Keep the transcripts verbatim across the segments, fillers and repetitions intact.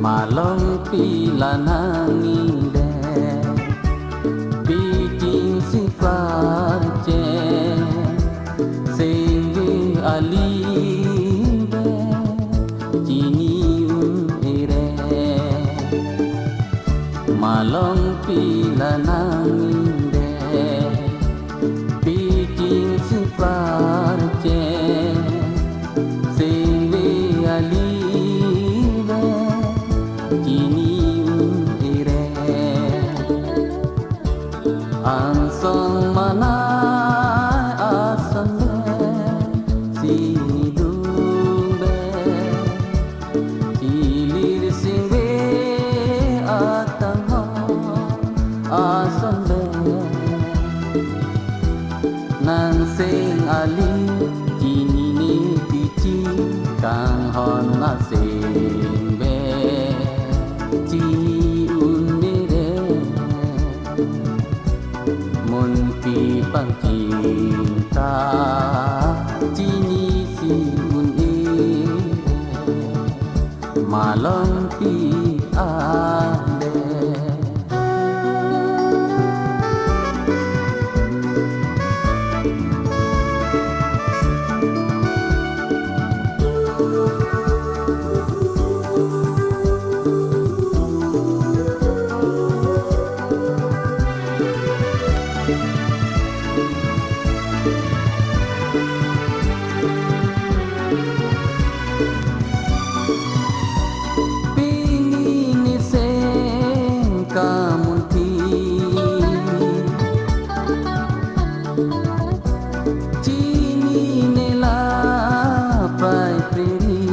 Malongpi la nangning de, pi chingsi klarche, singve ali be, chini un-e re. Malongpi la nangning de, pi chingsi klarche, singve ali be, chini un-e re. Angsong manai ason be, chini dung be, chilir singve atanghon ason be. Nangsing ali, chinine pichi kanghon asing be, chini un-e re. Munpi pangching ta, chinisi un-e re. Malongpi ande. Pini niseng kamunthi, chinine la pai priri.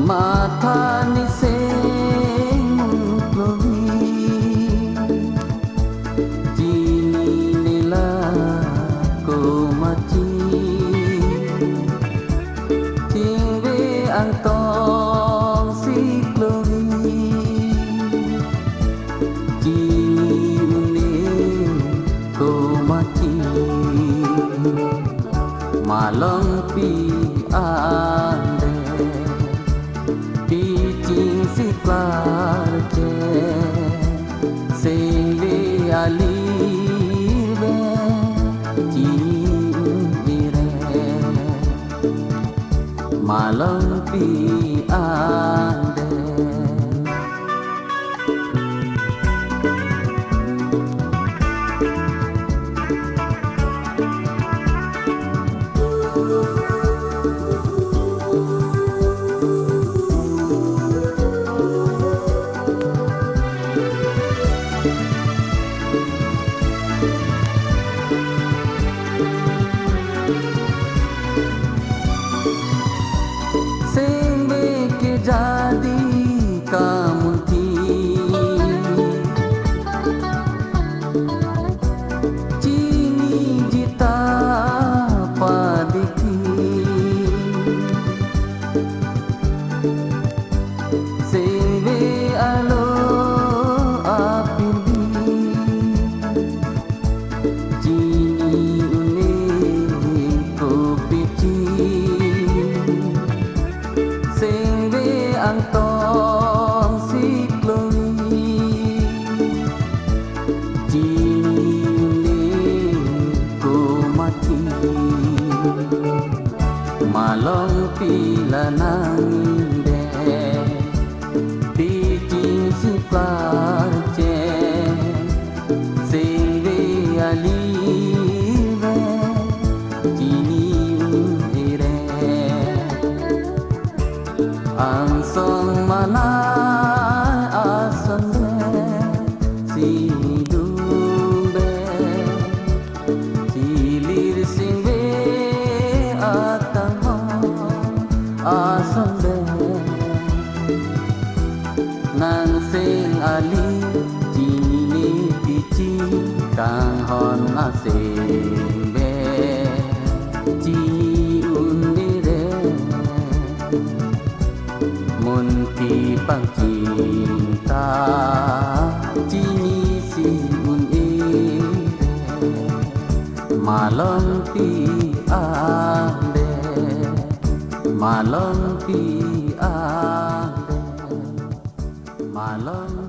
Matha niseng muklovi, chinine la komatchi. Chingve angtong si klovi, chini un-e komatchi. Malongpi ande, pi chingsi klarche, singve ali be, chini un-e re. Malongpi ande. Singve kejadi kamunthi, chiniji ta padikhi. Singve alo apirbi, chini un-e kopichi. Singve angtong si klovi, chini un-e komatchi. Malongpi la nangning de, pi chingsi klarche, singve ali be, chini un-e re. Angsong manai ason be, chini dung be, chilir singve atanghon ason be. Nangsing ali, chinine pichi kanghon asing be, chini un-e re. Munpi pangching ta, chinisi un-e re. Malongpi ande. Malompi ale, malom